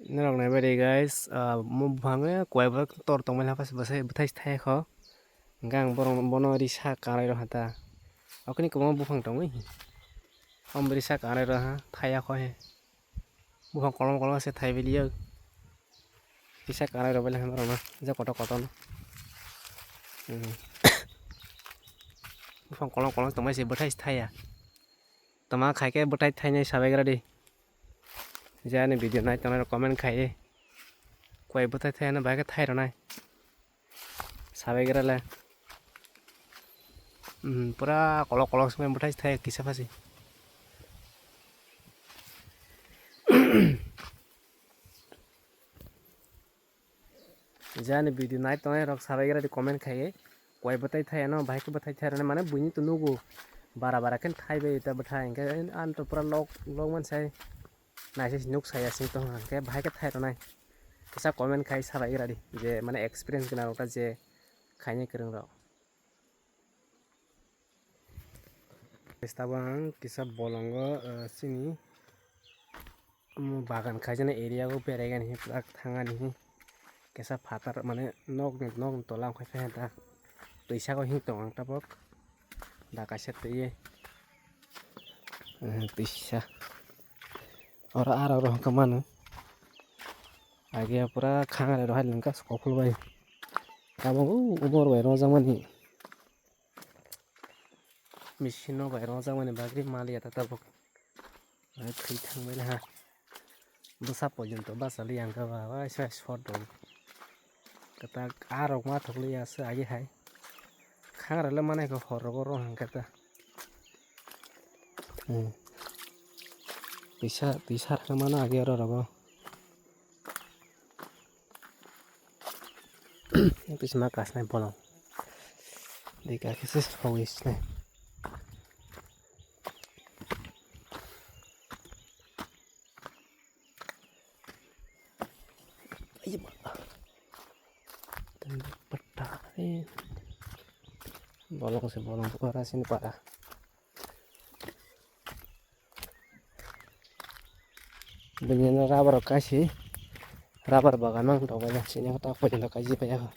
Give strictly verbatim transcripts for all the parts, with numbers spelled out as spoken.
Norok naibai de guys, ah, mo buphang khe kowai borok tor tongmani hapha se bwsai bwthai se thai kho. Hwnkhe ang borok bono risa kanai rw hata. Okni kwbangma buphang tongwi. Om risa kanai rw ha thai ya kho he. Buphang kolom kolom se thai bili yo. Risa kanai rw bele hamar no je kotor kotor no. Hmm. Buphang kolom kolom tongmani se bwthai se thai ya. Tama khai khe bwthai thainai sabai gra di. Je ani video nai tongnai rok comment khai. Kowai bwthai thai ano bahai khe thai rwnai. Sabai gra le. Hmm, pura kolok kolok se bwthai thai kisa phasi. Je ani video nai tongnai rok sabai gra di comment khai. Kowai bwthai thai ano bahai khe bwthai thai rwnai mane buini to nugo. Bara bara khe thai bai ta bwthai hwnkhe an to pura lok lok man sai. Naisai nuk saya sing tong hwnkhe bahai khe thai rwnai. Kisa comment khai sabai gra di je mane experience gwnang rok ta je khainai kwrwng rok. Tabuk ang kisa bolongo, eh, chini, um, bagan khaijani area o berai gani hi, pura thang ani hi. Kisa phatar mane nokni, nokni tola wngkha khe da. Twi saka him tongo ang tabuk. Da kaisa twi, eh, twi sa. Oro aro oro hwnkha mano. Age pura khang aro hai lengka kophol bai. Tabuk umor bai rojak mani. Machine no bai rojak mani bagwi maliya ta tabuk. Thwi thang bai ha. Bwsa porjonto bachali ang kha ba, bai sai short rok. Kata a rok ma thok liya se agi hai. Khang rale manai kho hor rogo rong hang kata. Hmm. Tisa, tisa khe mano agi oro rogo. Pisma kasnai bolong. Dika khe se sogwi sinai. Iya, Pak. Tembak peta, eh. Bolong se bolong, para sini para. Bini rubber kaisi, rubber bagan mang tong bai sini kota pojong kaisi pai ako.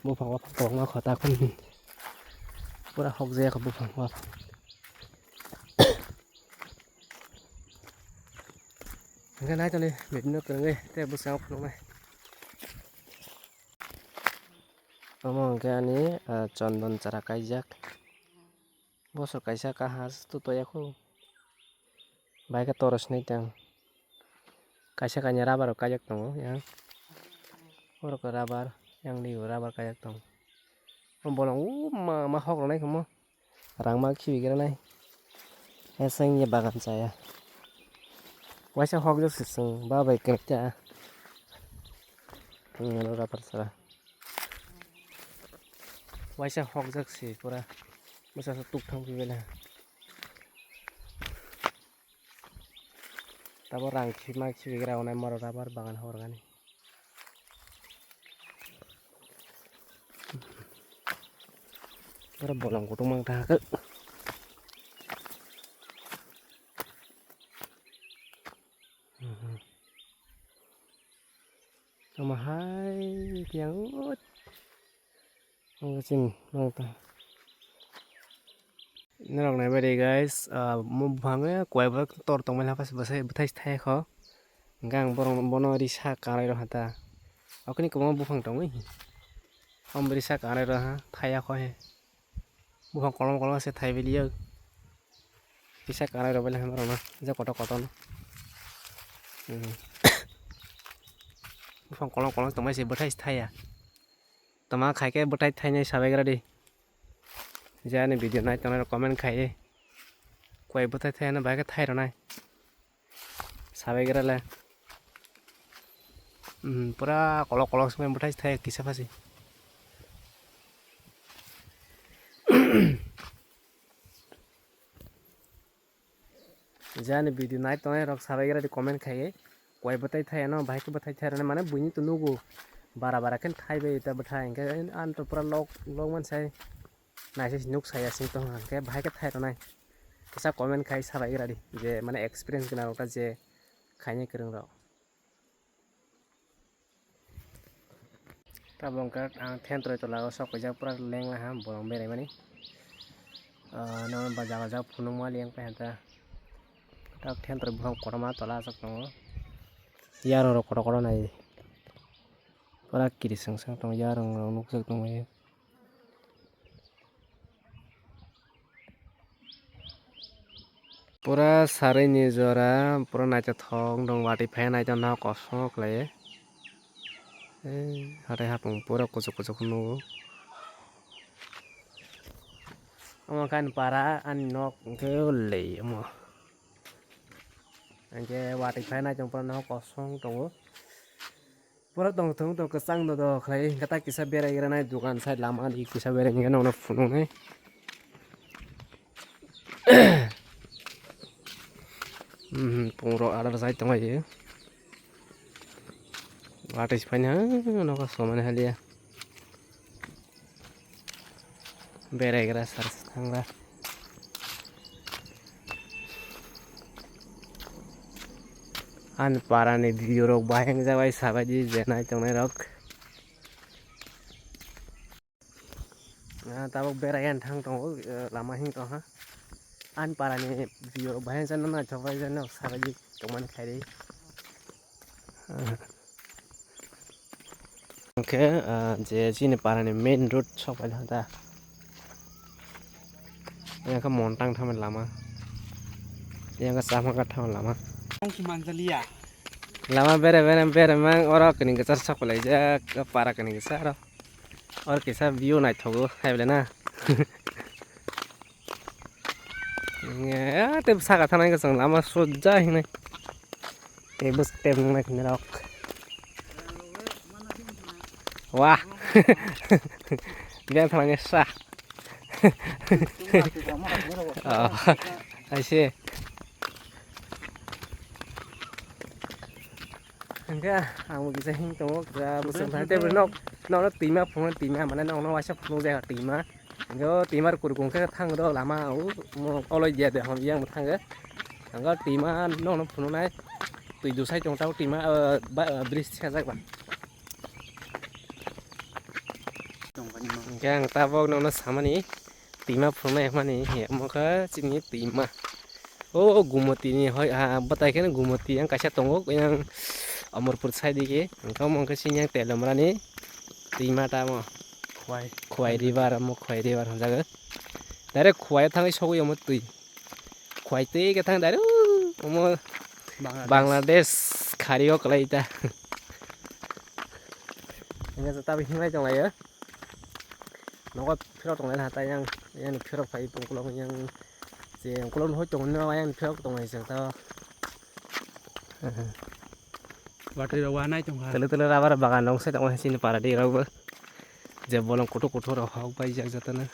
Buphang buphang tongma kho ta khun. Pura hok jaya kho buphang buphang. Hwnkhe nai tongdi bibino kwrwngwi tei bwskango phunuknai. Omo hwnkhe ani, ah, chondon chara kaijak. Bosor kaisa kaha se tutoya kho. Bai khe toros hinwi tong. Kaisa kainwi rubber rok kaijak tongo yang. Oro khe rubber, yang ni rubber kaijak tongo. O bolong o ma, ma hok rwnai khe mo. Rang ma khibi gra nai. Eseng ye bagan chaya. Waisa hok jak se chwng ba bai kwrwk cha. Ang rubber chara. Waisa hokjak se pura. Bwsa se tuk thang phi bela. Tabo rang khima khibigra onai moro rubber bagan horgani. Oro bolong kutung mang tha khe. Tamo hai tiang ut. Ang chini mang ta. Norok nai bai de guys, ah, mo buphang khe kowai borok tor tongmani hapha se bwsai bwthai se thai kho. Hwnkhe ang borok bono risa kanai rw ha ta. Okni kwbangma buphang tongwi. Om risa kanai rw ha thai ya kho he. Buphang kolom kolom se thai bili yo. Kisa kanai rw bele hamrok no je kotor kotor no. Hmm. Buphang kolom kolom tongmani se bwthai se thai ya. Tama khai khe bwthai thainai sabai gra di. Je ani video nai tongnai rok comment khai di. Kowai bwthai thai ano bahai khe thai rwnai. Sabai gra le. Hmm, pura kolok kolok se bwthai thai kisa phasi. Je ani video nai tongnai rok sabai gra di comment khai. Kowai bwthai thai ano bahai khe bwthai thai rwnai mane buini to nugo. Bara bara khe thai bai ta bwthai hwnkhe an to pura lok lok man sai. Naisai se nuk saya sing tong hwnkhe bahai khe thai rwnai. Kisa comment khai sabai gra di je mane experience gwnang rok ta je khainai kwrwng rok. Tabuk wngkha ang Thentroi tola o sok kaijak, pura lengla ha bolong beraimani. Ah, nono ba jaga jaga phunukma liyang pai hanta. Tabuk Thentroi buphang kotorma tola aswk tongo. Yarong rok kotor kotor nai. Pura kirisang sang tongo, yarong rok nukjak tongmani. Pura sarui ni jora, pura naithothok wng tong, watwi phai naithothok kosong khlai. Ei, hathai hapung pura kuchuk kuchuk nugo. Omo khe ani para, ani nok hwnkhe lei omo. Hwnkhe watwi phai naithothok pura no kosong tongo. Borok tong thung tong kwchang dodo khlai, hwnkhe ta kisa berai gra nai dogan side lama di kisa berai hwnkhe nokno phunuknai. Mhm, pungrok adar side tonglaio. Watwi se phaina nokha somani haliya. Berai gra sar se thang gra. Ani para ni view rok bahai wngjak bai sabaidi je nai tongnai rok. Ah, tabuk berai ani thang tongo, eh, lama hing tong ha. Ani para ni view rok bahai wngjak no naithok bai jano sabaidi tongmani khairi. Hwnkhe, ah, je chini para ni main road sok pai da. Yang khe Montang thangmani lama. Yang khe Chamaga thangmani lama. Tongsi manjaliya. Lama bere bere bere mang oro kini kwchar sok laijak, para kini kwchar oro. Oro kisa view naithogo, hai bole na. Nge, ah, tei saka thanai khe chwng lama sujai hinwi. Tei bwswk tei nwngnai khe norok. Wah. Biyang thanai sa. Oh, I see. Hingke ang bo kisa hing tongo, kisa bwswk thang tei nok, nok no twima phunuknai, twima mane nok no waisa phunukjak twima. Hingke o twima rok kurkung khe thang do lama o, mo oloi dia de hom yang bo thango. Hingke o twima nok no phunuknai twi dusai tong tabo twima, ah, ba, ah, bridge sejak ba. Hingke ang tabok nok no samani twima phunuknai hwnmani, omo khe chini twima. O Gumoti ni hoi, ah, bwtai khe Gumoti yang kaisa tongo, yang Amarpur side dige. Hingke omo khe chini yang Telamra ni twima ta omo. Khwai. Khwai river, omo Khwai river hwnjago. Direct Khwai thangwi sogwi omo twi. Khwai twi khe thang direct omo Bangladesh. Bangladesh khari o kwlai ta. Hingke tabuk himlai tong laio. Nogo phirok tongnai ha, tei yang, yang phirok phai tong ukulok yang, je ukulok hoi tong nai yang phirok tongnai jeng ta. Watwi rok wanai tong ha. Tele tele rubber bagan rok se tongo chini para di rok bo. Je bolong kuthuk kuthuk rok hok bai jak jatana.